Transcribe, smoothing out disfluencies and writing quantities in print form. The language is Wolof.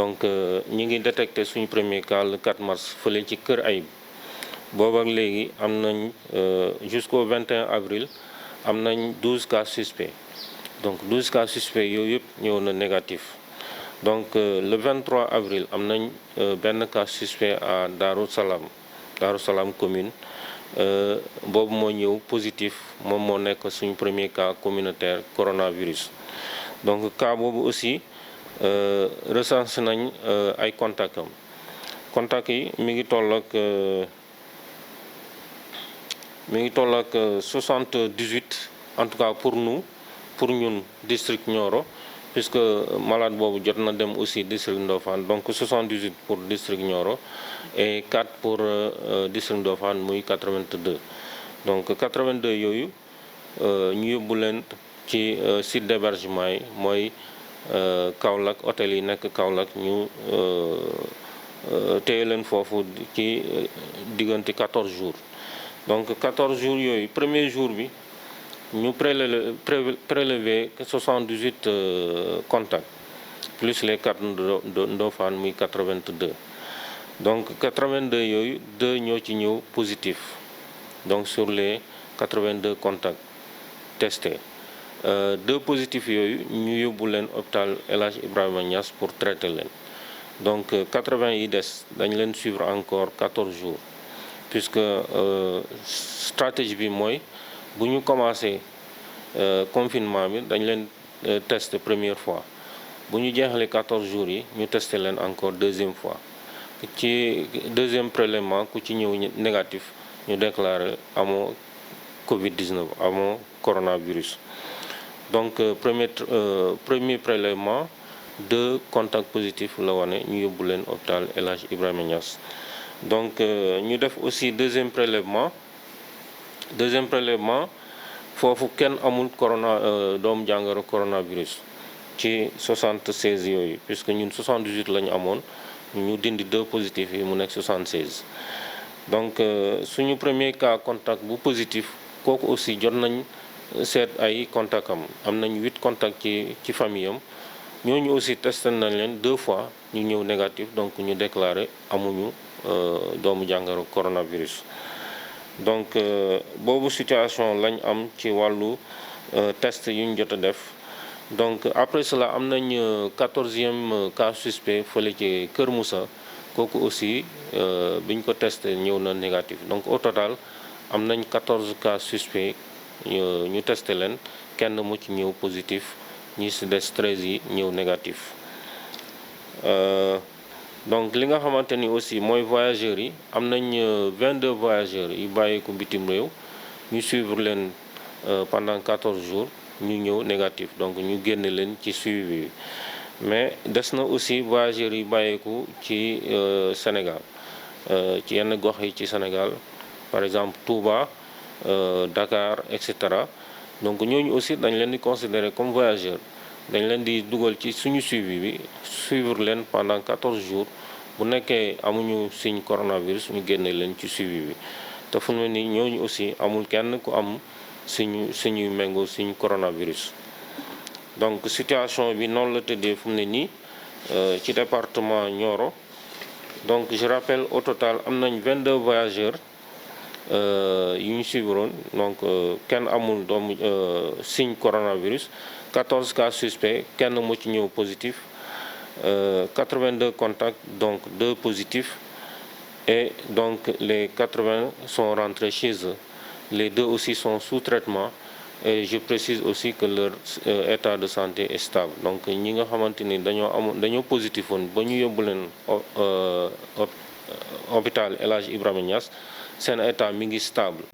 donc ñi ngi détecté suñu premier cas le 4 mars fële ci Kër Ayib boobu ak léegi am nañ jusqu'au 21 avril am nañ 12 cas suspects donc 12 cas suspects yooyu yëpp ñëw na négatif donc le 23 avril am nañ benn cas suspect à Darou Salam commune boobu moo ñëw positif moom moo nekk suñu premier cas communautaire coronavirus donc cas boobu aussi recensé nañ ay contacts am contacts yi mi ngi toll ak 78 en tout cas pour ñun district Nioro puisque malade boobu jot na dem aussi district Ndofane donc 78 pour district Nioro et 4 pour district Ndofane muy 82 donc 82 yooyu ñu yóbbu leen ci site d'hébergement yi mooy Kaolack hôtel yi nekk Kaolack ñu téye leen foofu ci diggante 14 jours donc 14 jours yooyu premier jour bi ñu prélevé 78 contacts plus les 4 Ndofane muy 82 donc 82 yooyu 2 ñoo ci ñëw positif donc sur les 82 contacts testés 2 positifs yooyu ñu yóbbu leen hôpital El Hadj Ibrahima Niass pour traiter leen donc 80 yi des dañ leen suivre encore 14 jours puisque stratégie bi mooy bu ñu commencé confinement bi dañ leen tester première fois bu ñu jeexalee 14 jours yi ñu tester leen encore deuxième fois ci deuxième prélèvement ku ci ñëw négatif ñu déclarer amoo Covid-19 amoo coronavirus donc premier prélèvement 2 contacts positifs la wane ñu yóbbu leen hôpital El Hadj Ibrahima Niass donc ñu def aussi deuxième prélèvement foofu kenn amul doomu jàngoro coronavirus ci 76 yooyu puisque ñun 78 la ñu amoon ñu dindi 2 positifs yi mu nekk 76 donc suñu premier cas contact bu positif kooku aussi jot nañ seet ay contact am nañ 8 contacts ci famille am ñooñu aussi testé nañ leen 2 fois ñu ñëw négatif donc ñu déclaré amuñu doomu jàngoro coronavirus donc boobu situation lañ am ci wàllu test yu ñu jot a def donc après cela am nañ 14e cas suspect fële ci Kër Moussa kooku aussi biñ ko testé ñëw na négatif donc au total am nañ 14 cas suspect ñu testé leen kenn mu ci ñëw positif ñi ci des 13 yi ñëw négatif donc li nga xamante ni aussi mooy voyageurs yi am nañ 22 voyageurs yu bàyyeeku bitim réew ñu suivre leen pendant 14 jours ñu ñëw négatif donc ñu génne leen ci suivi bi mais des na aussi voyageurs yu bàyyeeku ci Sénégal ci yenn gox yi ci Sénégal par exemple Touba Dakar et cetera donc ñooñu aussi dañ leen di considérer comme voyageurs dañ leen di dugal ci suñu suivi bi suivre leen pendant 14 jours bu nekkee amuñu signe coronavirus ñu génne leen ci suivi bi te fu mu ne nii ñooñu aussi amul kenn ku am suñu méngoo signe coronavirus. donc situation bi noonu la tëddee fu mu ne nii ci département Nioro donc je rappelle au total am nañ 22 voyageurs yu ñu suivroon donc kenn amul doomu signe coronavirus 14 cas suspects kenn moo ci ñëw positif 82 contacts donc 2 positifs et donc les 80 sont rentrés chez eux les 2 aussi sont sous traitement et je précise aussi que leur état de santé est stable donc ñi nga xamante ni dañoo positif woon ba ñu yóbbu leen hôpital El Hadj Ibrahima Niass seen état mi ngi stable